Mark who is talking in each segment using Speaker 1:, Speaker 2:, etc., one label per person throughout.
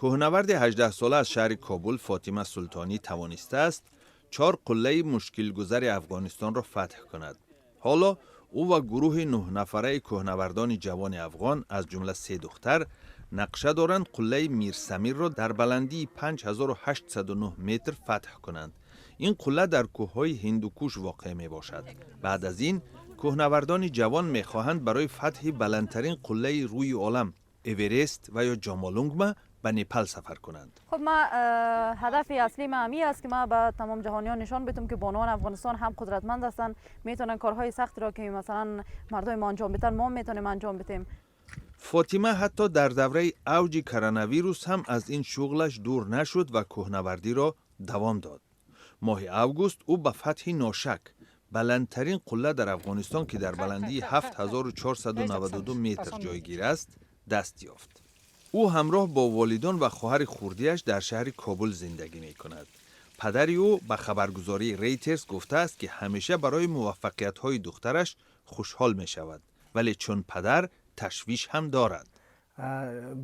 Speaker 1: Кӯҳнаварди 18сола аз шаҳри Кобул, Фотима Султонӣ, тавонистааст чор қуллаи мушкилгузари Афғонистонро фатҳ кунад. Ҳоло ӯ ва гурӯҳи нӯҳнафараи кӯҳнавардони ҷавони афғон, аз ҷумла се духтар, нақша доранд қуллаи Мирсамирро дар баландии 5809 метр фатҳ кунанд. Ин қулла дар кӯҳҳои Ҳиндукуш воқеъ мебошад. Баъд аз ин кӯҳнавардони ҷавон мехоҳанд барои фатҳи баландтарин қуллаи рӯи олам, Эверест ва ё Ҷомолунгма, ба Непал сафар кунанд.
Speaker 2: خب، ما هدف اصلی ما همی است که ما به تمام جهانیان نشان بدم که بانوان افغانستان هم قدرتمند هستند، میتونن کارهای سختی را که مثلا مردای ما انجام بدن، ما میتونیم انجام بدیم.
Speaker 1: Фотима ҳатто дар давраи авҷи коронавирус ҳам аз ин шуғлаш дур нашуд ва кӯҳнавардиро давом дод. Моҳи август ӯ ба фатҳи Ношак, баландтарин қулла дар Афғонистон, ки дар баландии 7492 метр ҷойгир аст, даст ёфт. Ӯ ҳамроҳ бо волидон ва хоҳари хурдиаш дар шаҳри Кобул зиндагӣ мекунад. Падари ӯ ба хабаргузории Рейтерс гуфтааст, ки ҳамеша барои муваффақиятҳои духтараш хушҳол мешавад, вале чун падар ташвиш ҳам дорад.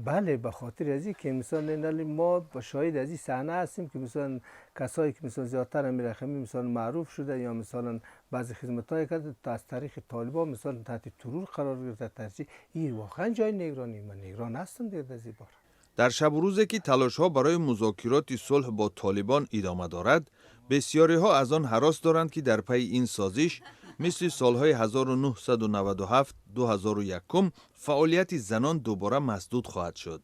Speaker 3: بله، به خاطر از که مثلا ما با شاهد از این صحنه هستیم که مثلا کسایی که مثلا زیادتر همی رقمی مثلا معروف شده یا مثلا بعضی خدمت های کرده، از طریق طالبان مثلا تحت ترور قرار گرفته. ترجیح این واقعا جای نگرانی، من نگران هستم دیگه از این بار.
Speaker 1: Дар шабу рӯзе ки талошҳо барои музокироти сулҳ бо Толибон идома дорад, бисёриҳо аз он ҳарос доранд, ки дар пайи ин созиш, мисли солҳои 1997, 2001, фаъолияти занон дубора масдуд хоҳад шуд,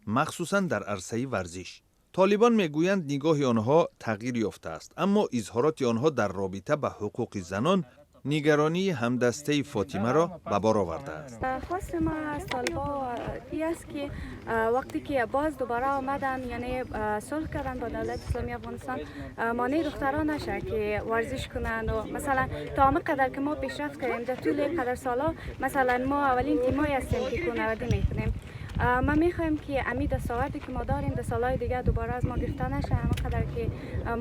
Speaker 1: махсусан дар арсаи варзиш. Толибон мегӯянд, нигоҳи онҳо тағйир ёфтааст, аммо изҳороти онҳо дар робита ба ҳуқуқи занон нигаронии ҳамдастаи Фотимаро ба бор овардааст.
Speaker 4: خواست ما از طالبا ای است که وقتی که باز دوباره آمدن، یعنی صلح کردن با دولت اسلامی افغانستان، مانع دختران نشه که ورزش کنند و مثلا تا همه قدر که ما پیشرفت کردیم در طول قدر سالا، مثلا ما اولین تیمایی هستیم که کوهنوردی میکنیم. ما میخوایم که امی دستاوردی که ما داریم در سالهای دیگه دوباره از ما گرفته نشه. همه قدر که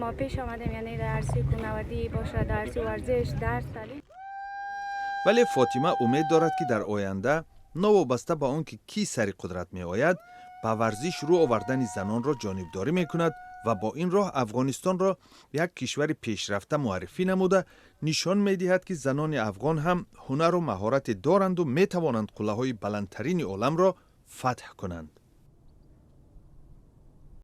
Speaker 4: ما پیش آمدیم، یعنی در عرصه کوهنوردی باشه، در عرصه ورزش، درس، تعلیم.
Speaker 1: Вале Фотима умед дорад, ки дар оянда, новобаста ба он ки кӣ сари қудрат меояд, ба варзиш рӯ овардани занонро ҷонибдорӣ мекунад ва бо ин роҳ Афғонистонро як кишвари пешрафта муаррифӣ намуда, нишон медиҳад, ки занони афғон ҳам ҳунару маҳорате доранду метавонанд қуллаҳои баландтарини оламро фатҳ кунанд.